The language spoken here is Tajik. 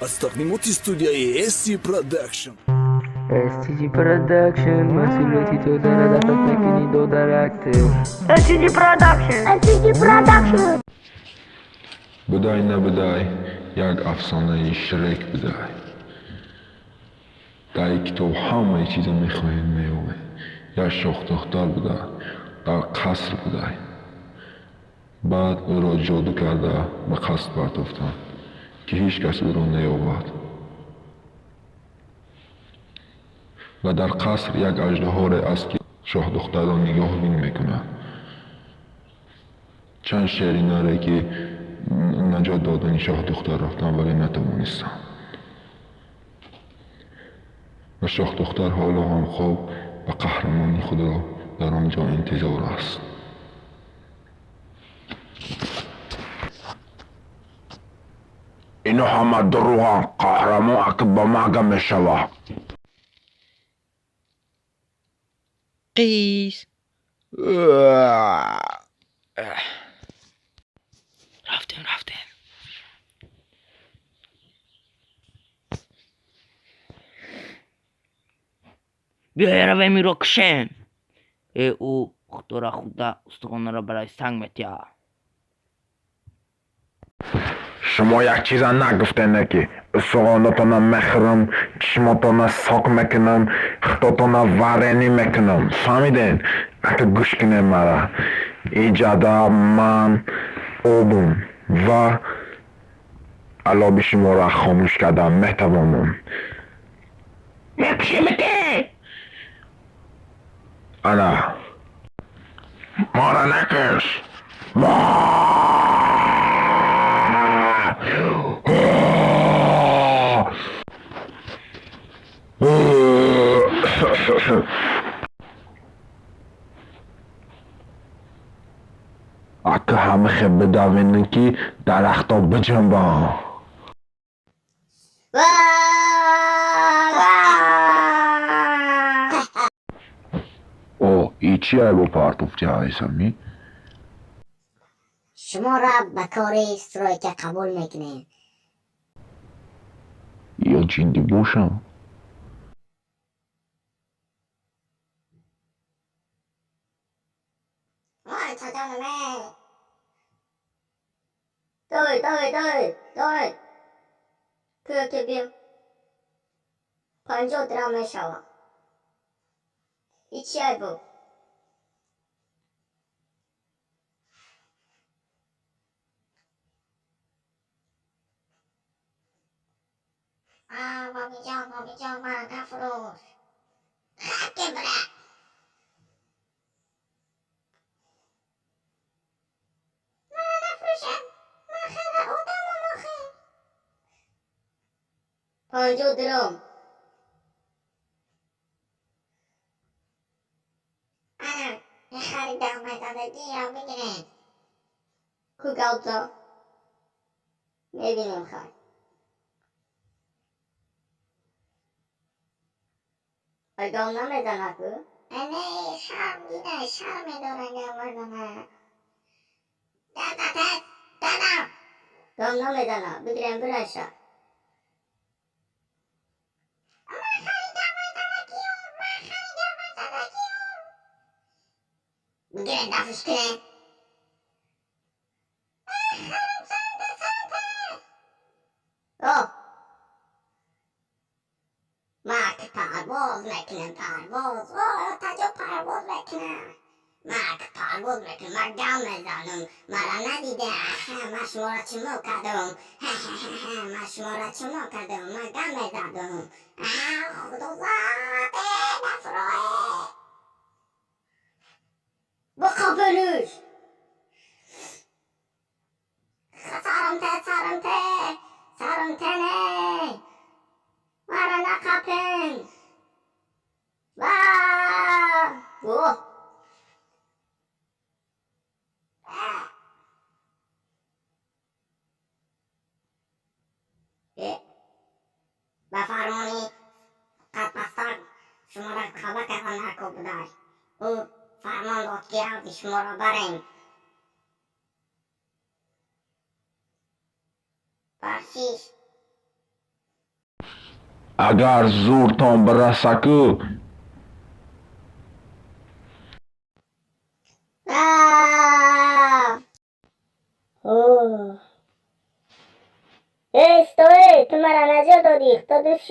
Аз тақдимоти студияи SC Production. SCG Production масъулияти тозара дафат мекунӣ додаракте. SCG Production. SCG Production. Будай набудай, як афсонаи Шрек будай. Дар ин китоб ҳамаи чиза мехоҳед меёбед. Як шоҳдухтар буда, дар қаср будай. Баъд ӯро ҷоду карда ба қаср партофтанд, ки ҳеҷ кас ӯро наёбад. Ва дар қаср як аждаҳоре аст, ки шоҳдухтарро нигоҳбин мекунад. Чанд шери наре, ки наҷот додани шоҳдухтар рафтанд, вале натавонистанд. Ва шоҳдухтар ҳоло ҳам хоб ва қаҳрамони худро дар он ҷо интизор аст. Ино ҳама дурӯғанд. Қаҳрамон аки ба мага мешавад. Қис. Рафтем, рафтем. Биёя равем иро кушем. Э, ӯ худора худа устухонро барои санг метиҳад. Шумо як чиза нагуфтене, ки устухонотона мехӯрам, чишмотона сок мекунам, худотона варенӣ мекунам. Фаҳмиден? Ака гӯш кунед мара. Иҷада ман обум ва алоби шуморо хомӯш кардан метавонам. Мекушемете! Ана. Мора накуш! Ака ҳамахе бидавенӣ, ки дарахто биҷунбанд. О, и чи айбо партофти ҳайсами? Шуморо ба кори стройка қабул мекунем. Ё ҷиддӣ бошам? Вай, чаҷонаме! Той, той, той, той! Пӯки бим. 50 дирам мешавад. И чи айбо? Бобиҷон, бобиҷон, мара нафурӯш. Хаки бира! Мара нафурӯшад. Ман хеле одамам охе. 50 дирам. Ана, ин харидам мезадагиро бигиред. Ку галто? Мебинем хай. Ай гал намезанад ку? Не, шарм дида, шарм медорам гал мезана. Дада, дада! Гал намезана, бигирем бираша. Ман харидам мезадагиё, ман харидам мезадагиё. Бигирем дафш кунем. Харам саранте, саранте! О! Мак парвоз мекунам, парвоз. О, таҷо парвоз мекунам. Мак парвоз мекунам, ман гал мезанам. Мара надида. Ман шуморо чумо кардам. Ман шуморо чумо кардам. Ман гал мезадам. Худо зад, нафурое. Биқапениш. Сарамте, сарамте, сарамтене. Мара нақапен. Ва! О! Ба фармони қадпастак шуморо хаба кардан нарко будай. Ӯ фармон дод, ки равди шуморо барем. Бахшиш. Агар зӯртон бирасаку. А! Эй, стой, ту мара наҷот додӣ, худо дӯст.